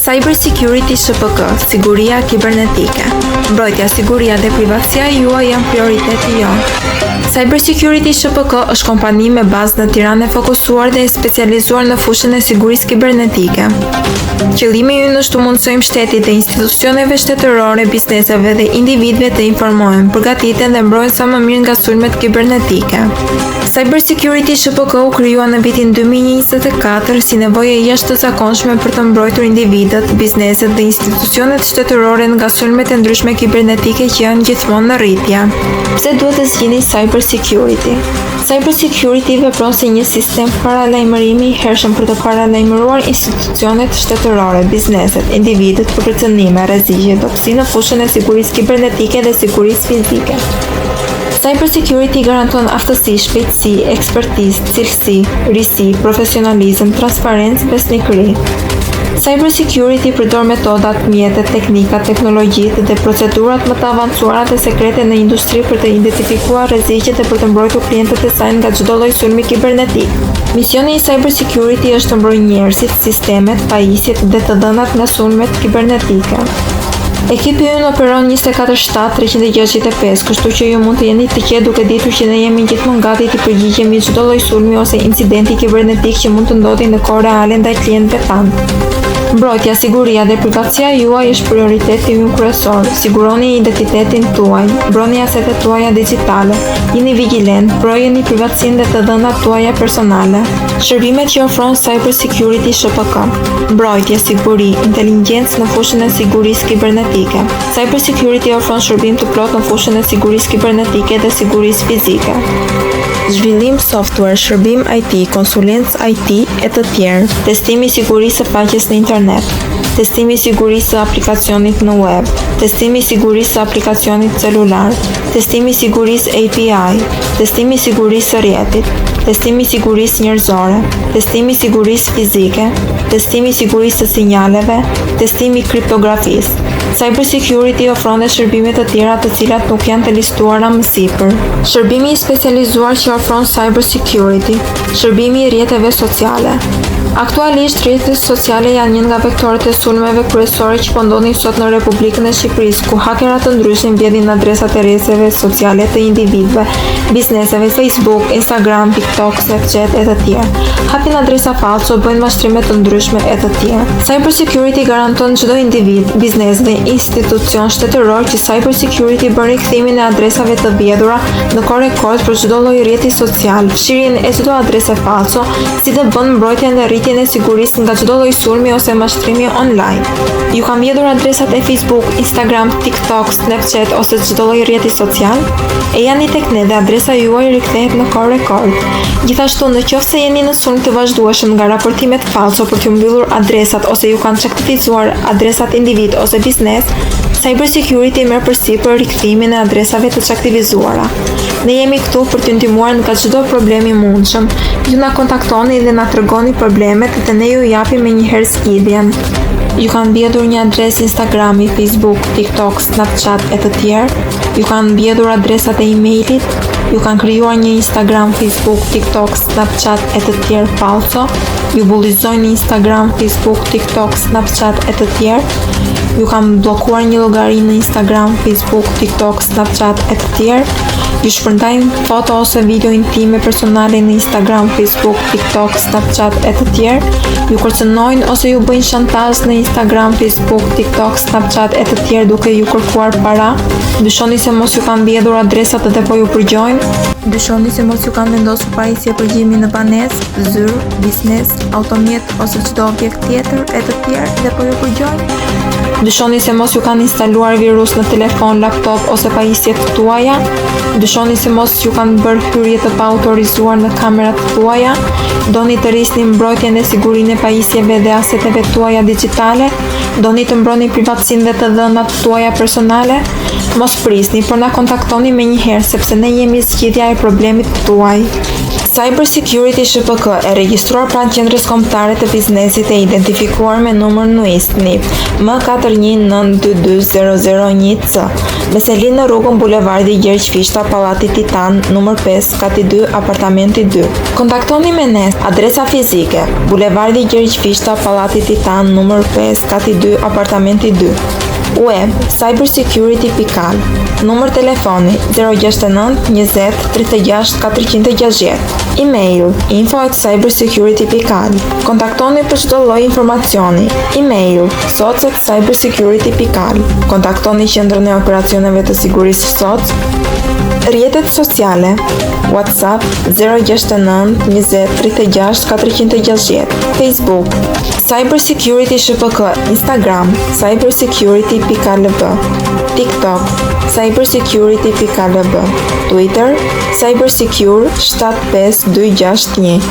Cyber Security SHPK, siguria kibernetike. Mbrojtja, siguria dhe privatësia juaj janë prioriteti jonë. Cyber Security SHPK është kompani me bazë në Tiranë e fokusuar dhe e specializuar në fushën e sigurisë kibernetike. Qëllimi ynë është të mundësojmë shtetit dhe institucioneve shtetërore, bizneseve dhe individëve të informohen, përgatiten dhe mbrohen sa më mirë nga sulmet kibernetike. Cyber Security SHPK u krijua në vitin 2024 si nevojë e jashtëzakonshme për të mbrojtur individët, bizneset dhe institucionet shtetërore nga sulmet e ndryshme kibernetike që janë gjithmonë në rritje. Pse duhet të zgjidhni Cyber Security? Cyber Security vepron si një sistem paralajmërimi i hershëm për të paralajmëruar institucionet shtetërore, bizneset, individët për kërcënime, rreziqe, dobësi në fushën e sigurisë kibernetike dhe sigurisë fizike. Cyber Security garanton aftësi, shpejtësi, ekspertizë, cilësi, risi, profesionalizëm, transparencë, besnikëri. Cyber Security përdor metodat, mjetet, teknikat, teknologjitë dhe procedurat më të avancuara dhe sekrete në industri për të identifikuar rreziqet dhe për të mbrojtur klientët e saj nga çdo lloj sulmi kibernetik. Misioni i Cyber Security është të mbrojë njerëzit, sistemet, pajisjet dhe të dhënat nga sulmet kibernetike. Ekipi ynë operon 24/7 365, kështu që ju mund të jeni të qetë duke ditur që ne jemi gjithmonë gati t'i përgjigjemi çdo lloj sulmi ose incidenti kibernetik që mund të ndodhi në kohë reale ndaj klientëve tanë. Mbrojtja, siguria dhe privatësia juaj është prioriteti ynë kryesor. Siguroni identitetin tuaj, mbroni asetet tuaja digjitale, jini vigjilent, mbrojeni privatësinë dhe të dhënat tuaja personale. Shërbimet që ofron Cyber Security SHPK. Mbrojtje, siguri, inteligjencë në fushën e sigurisë kibernetike. Cyber Security ofron shërbim të plotë në fushën e sigurisë kibernetike dhe sigurisë fizike. Zhvillim software, shërbim IT, konsulencë IT e të tjerë. Testimi i sigurisë së faqes në internet. Testimi i sigurisë së aplikacionit në web. Testimi i sigurisë së aplikacionit celular. Testimi i sigurisë API. Testimi i sigurisë së rrjetit. Testimi i sigurisë njerëzore. Testimi i sigurisë fizike. Testimi i sigurisë së sinjaleve. Testimi i kriptografisë. Cyber Security ofron dhe shërbime të tjera të cilat nuk janë të listuara më sipër. Shërbimi i specializuar që ofron Cyber Security, shërbimi i rrjeteve sociale. Aktualisht, rrjetet sociale janë një nga vektorët e sulmeve kryesore që po ndodhin sot në Republikën e Shqipërisë, ku hakera të ndryshëm vjedhin adresat e rrjeteve sociale të individëve, bizneseve, Facebook, Instagram, TikTok, Snapchat e të tjerë. Hapin adresa falso, bëjnë mashtrime të ndryshme e të tjerë. Cyber Security garanton çdo individ, biznes dhe institucion shtetëror që Cyber Security bën rikthimin e adresave të vjedhura në kohë rekord për çdo lloj rrjeti social, fshirjen e çdo adrese falso, si dhe bën mbrojtjen dhe rritjen e sigurisë nga çdo lloj sulmi ose mashtrimi online. Ju kanë vjedhur adresat e Facebook, Instagram, TikTok, Snapchat ose çdo lloj rrjeti social? Ejani tek ne dhe adresa juaj rikthehet në kohë rekord. Gjithashtu, në qoftë se jeni në sulm të vazhdueshëm nga raportimet falso për t'ju mbyllur adresat ose ju kanë çaktivizuar adresat individ ose biznes, Cyber Security merr përsipër rikthimin e adresave të çaktivizuara. Ne jemi këtu për t'ju ndihmuar nga çdo problem i mundshëm. Ju na kontaktoni dhe na tregoni problemet dhe ne ju japim menjëherë zgjidhjen. Ju kanë vjedhur një adresë Instagrami, Facebook, TikTok, Snapchat e të tjerë? Ju kanë vjedhur adresat e emailit? Ju kanë krijuar një Instagram, Facebook, TikTok, Snapchat e të tjerë falso? Ju bullizojnë në Instagram, Facebook, TikTok, Snapchat e të tjerë? Ju kanë bllokuar një llogari në Instagram, Facebook, TikTok, Snapchat e të tjerë? Ju shpërndajnë foto ose video intime personale në Instagram, Facebook, TikTok, Snapchat e të tjerë? Ju kërcënojnë ose ju bëjnë shantazh në Instagram, Facebook, TikTok, Snapchat e të tjerë duke ju kërkuar para? Dyshoni se mos ju kanë vjedhur adresat dhe po ju përgjojnë? Dyshoni se mos ju kanë vendosur pajisje përgjimi në banesë, zyrë, biznes, automjet ose çdo objekt tjetër e të tjerë dhe po ju përgjojnë? Dyshoni se mos ju kanë instaluar virus në telefon, laptop ose pajisjet tuaja? Dyshoni se mos ju kanë bërë hyrje të paautorizuar në kamerat tuaja? Doni të rrisni mbrojtjen dhe sigurinë e pajisjeve dhe aseteve tuaja digjitale? Doni të mbroni privatësinë dhe të dhënat tuaja personale? Mos prisni, por na kontaktoni menjëherë sepse ne jemi zgjidhja e problemit tuaj. Cyber Security SHPK e regjistruar pranë Qendrës Kombëtare të Biznesit e identifikuar me numër NUIS NIP M41922001C, me seli në rrugën Bulevardi Gjergj Fishta, Pallati Titan, numër 5, kati 2, apartamenti 2. Kontaktoni me ne, adresa fizike, Bulevardi Gjergj Fishta, Pallati Titan, numër 5, kati 2, apartamenti 2. Web cybersecurity.al Numër telefoni 069 20 36 460. Email info@cybersecurity.al Kontaktoni për çdo lloj informacioni. Email soc@cybersecurity.al Kontaktoni qendrën e operacioneve të sigurisë SOC. Rrjetet sociale WhatsApp 069 20 36 460. Facebook Cyber Security SHPK, Instagram cybersecurity.lb, TikTok cybersecurity.lb, Twitter cybersecure 75261.